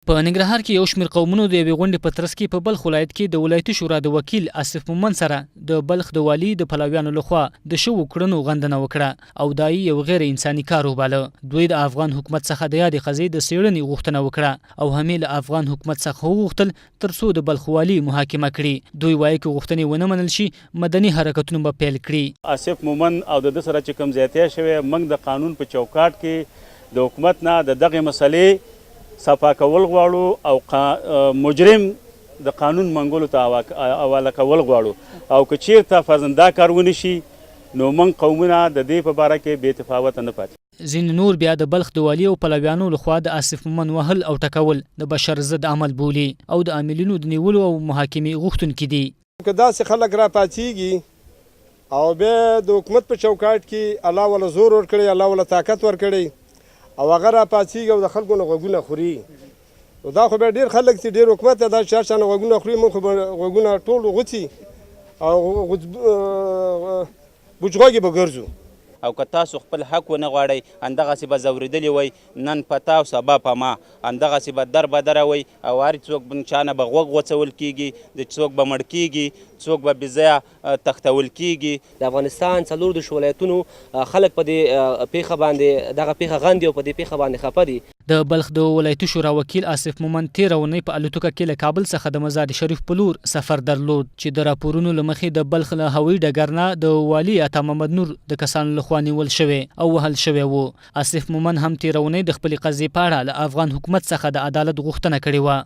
په ننګرهار کې یو شمېر قومونو د یوې غونډې په ترڅ کې په بلخ ولایت کې د ولایتي شورا د وکیل آصف مومند سره د بلخ د والي د پلویانو له خوا د شوو کړنو غندنه وکړه او دا یې یو غیر انساني کار وباله. دوی د افغان حکومت څخه د یادې قضیې د څېړنې غوښتنه وکړه او هم یې له افغان حکومت څخه وغوښتل تر څو د بلخ والي محاکمه کړي. دوی وايي که غوښتنې ونه منل شي مدني حرکتونه به پیل کړي. آصف مومند او د ده سره چې کوم زیاتی شوی، موږ د قانون په چوکاټ کې د حکومت نه د دغې مسئلې صفا کول غواړو او مجرم د قانون منګولو ته حواله کول غواړو او که چیرته فرضاً دا کار ونه شي نو موږ قومونه د دې په باره کې بې تفاوته نه پاتې. ځینې نور بیا د بلخ د والي او پلویانو له خوا د آصف مومند وهل او ټکول د بشر ضد عمل بولي او د عاملینو د نیولو او محاکمې غوښتونکي دي. که داسې خلک راپاڅیږي او بیا د حکومت په چوکاټ کې الله وله زور ورکړي، الله وله طاقت ورکړي او هغه راپاڅیږي او د خلکو نه غوږونه خوري، نو دا خو بیا ډیر خلک دي، ډیر حکومت دی، دا چې هر چا نه غوږونه خوري، موږ خو به غوږونه ټول غوڅي او بوچغوږي به ګرځو. او که تاسو خپل حق ونه غواړئ، همدغسې به ځورېدلي وئ، نن په تا او سبا په ما، همدغسې به در بدره وئ او هر څوک چا نه به غوږ غوڅول کېږي، د څوک به مړ کېږي، څوک به بې ځایه تښتول کېږي. د افغانستان 34 ولایتونو خلک په دې پېښه باندې دغه پېښه غندي او په دې پېښه باندې خپه دي. د بلخ د ولایتي شورا وکیل آصف مومند تېره اونۍ په الوتکه کې له کابل څخه د مزار شریف په لور سفر درلود چې د راپورونو له مخې د بلخ له هوایي ډګر نه د والي عطا محمد نور د کسانو له خوا نیول شوی او وهل شوی و. آصف مومند هم تېره اونۍ د خپلې قضیې په اړه له افغان حکومت څخه د عدالت غوښتنه کړې وه.